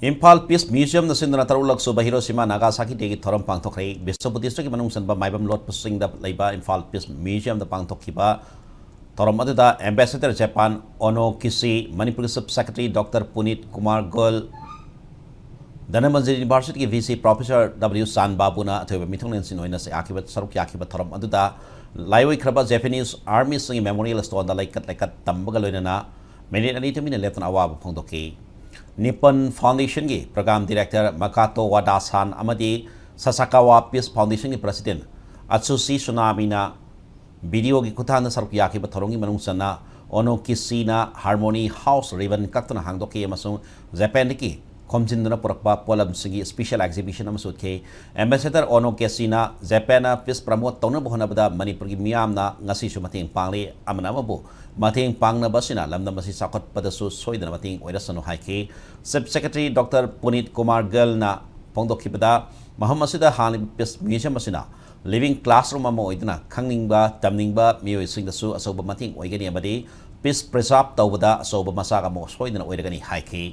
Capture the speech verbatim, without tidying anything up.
Imphal piece ꯃ꯭ꯌꯨꯖꯤꯌꯝꯅ ꯁꯤꯟꯗꯨꯅ ꯇꯔꯨꯛꯂꯛ ꯁꯨꯕ ꯍꯤꯔꯣꯁꯤꯃꯥ ꯅꯥꯒꯥꯁꯥꯀꯤ ꯗꯦꯒꯤ ꯊꯧꯔꯝ ꯄꯥꯡꯊꯣꯛꯈ꯭ꯔꯦ꯫ ꯕꯤꯁꯅꯨꯄꯨꯔ ꯗꯤꯁꯇ꯭ꯔꯤꯛꯀꯤ ꯃꯅꯨꯡ ꯆꯟꯕ ꯃꯥꯏꯕꯝ ꯂꯣꯠꯄꯁꯤꯡꯗ ꯂꯩꯕ ꯏꯝꯐꯥꯜ ꯄꯤꯁ ꯃ꯭ꯌꯨꯖꯤꯌꯝꯗ ꯄꯥꯡꯊꯣꯛꯈꯤꯕ ꯊꯧꯔꯝ ꯑꯗꯨꯗ ꯑꯦꯝꯕꯦꯁꯦꯗꯔ ꯖꯄꯥꯟ ꯑꯣꯅꯣ ꯀꯤꯁꯤ, ꯃꯅꯤꯄꯨꯔꯒꯤ chief secretary doctor Puneet Kumar Goel, Dhanamanjuri ꯌꯨꯅꯤꯚꯔꯁꯤꯇꯤꯒꯤ ꯚꯤ ꯁꯤ ꯄ꯭ꯔꯣꯐꯦꯁꯔ ꯗꯕ꯭ꯂꯤꯎ ꯆꯥꯟ ꯕꯥꯕꯨꯅ ꯑꯊꯣꯏꯕ ꯃꯤꯊꯨꯡꯂꯦꯟꯁꯤꯡ ꯑꯣꯏꯅ ꯁꯔꯨꯛ ꯌꯥꯈꯤꯕ ꯊꯧꯔꯝ ꯑꯗꯨꯗ ꯂꯥꯏꯑꯣꯏꯈ꯭ꯔꯕ ꯖꯦꯄꯅꯤꯁ ꯑꯥꯔꯃꯤꯁꯤꯡꯒꯤ ꯃꯦꯃꯣꯔꯤꯌꯦꯜ ꯁ꯭ꯇꯣꯟꯗ ꯂꯩꯀꯠ ꯂꯩꯀꯠ ꯇꯝꯕꯒ ꯂꯣꯏꯅꯅ ꯃꯤꯅꯤꯠ ꯑꯅꯤ ꯇꯨꯃꯤꯟꯅ ꯂꯦꯞꯇꯨꯅ ꯑꯋꯥꯕ ꯐꯣꯡꯗꯣꯛꯈꯤ꯫ ꯅꯤꯄꯟ ꯐꯥꯎꯟꯗꯦꯁꯟꯒꯤ ꯄ꯭ꯔꯣꯒ꯭ꯔꯥꯝ ꯗꯤꯔꯦꯛꯇꯔ ꯃꯀꯥꯇꯣ ꯋꯥꯗꯥ ꯁꯥꯟ ꯑꯃꯗꯤ ꯁꯁꯥꯀꯥꯋꯥ ꯄꯤꯁ ꯐꯥꯎꯟꯗꯦꯁꯟꯒꯤ ꯄ꯭ꯔꯁꯤꯗꯦꯟ ꯑꯆꯨꯁꯤ ꯁꯨꯅꯥꯃꯤꯅ ꯚꯤꯗꯤꯑꯣꯒꯤ ꯈꯨꯠꯊꯥꯡꯗ ꯁꯔꯨꯛ ꯌꯥꯈꯤꯕ ꯊꯧꯔꯝꯒꯤ ꯃꯅꯨꯡ ꯆꯟꯅ ꯑꯣꯅꯣ ꯀꯤꯁꯤꯅ ꯍꯥꯔꯃꯣꯅꯤ ꯍꯥꯎꯁ ꯔꯤꯕꯟ ꯀꯛꯇꯨꯅ ꯍꯥꯡꯗꯣꯛꯈꯤ ꯑꯃꯁꯨꯡ ꯖꯄꯥꯟꯗꯒꯤ ꯈꯣꯝꯖꯤꯟꯗꯨꯅ ꯄꯨꯔꯛꯄ ꯄꯣꯠꯂꯝꯁꯤꯡꯒꯤ ꯁ꯭ꯄꯤꯁꯦꯜ ꯑꯦꯛꯖꯤꯕꯤꯁꯟ ꯑꯃꯁꯨ ꯎꯠꯈꯤ꯫ ꯑꯦꯝꯕꯦꯁꯦꯗꯔ ꯑꯣꯅꯣ ꯀꯦꯁꯤꯅ ꯖꯄꯥꯟꯅ ꯄꯤꯁ ꯄ꯭ꯔꯃꯣꯠ ꯇꯧꯅꯕ ꯍꯣꯠꯅꯕꯗ ꯃꯅꯤꯄꯨꯔꯒꯤ ꯃꯤꯌꯥꯝꯅ ꯉꯁꯤꯁꯨ ꯃꯇꯦꯡ ꯄꯥꯡꯂꯤ꯫ ꯑꯃꯅ ꯑꯃꯕꯨ ꯃꯇꯦꯡ ꯄꯥꯡꯅꯕ ꯑꯁꯤꯅ ꯂꯝꯗꯝ ꯑꯁꯤ ꯆꯥꯎꯈꯠꯄꯗꯁꯨ ꯁꯣꯏꯗꯅ ꯃꯇꯦꯡ ꯑꯣꯏꯔꯁꯅꯨ ꯍꯥꯏꯈꯤ꯫ Chief secretary doctor Puneet Kumar ꯒꯜꯅ ꯐꯣꯡꯗꯣꯛꯈꯤꯕꯗ, ꯃꯐꯝ ꯑꯁꯤꯗ ꯍꯥꯡꯂꯤꯕ ꯄꯤꯁ ꯃ꯭ꯌꯨꯖꯤꯌꯝ ꯑꯁꯤꯅ ꯂꯤꯚꯤꯡ ꯀ꯭ꯂꯥꯁꯔꯨꯝ ꯑꯃ ꯑꯣꯏꯗꯨꯅ ꯈꯪꯅꯤꯡꯕ, ꯇꯝꯅꯤꯡꯕ ꯃꯤꯑꯣꯏꯁꯤꯡꯗꯁꯨ ꯑꯆꯧꯕ ꯃꯇꯦꯡ ꯑꯣꯏꯒꯅꯤ ꯑꯃꯗꯤ ꯄꯤꯁ ꯄ꯭ꯔꯤꯖꯥꯔꯚ ꯇꯧꯕꯗ ꯑꯆꯧꯕ ꯃꯆꯥꯛ ꯑꯃ ꯁꯣꯏꯗꯅ ꯑꯣꯏꯔꯒꯅꯤ ꯍꯥꯏꯈꯤ꯫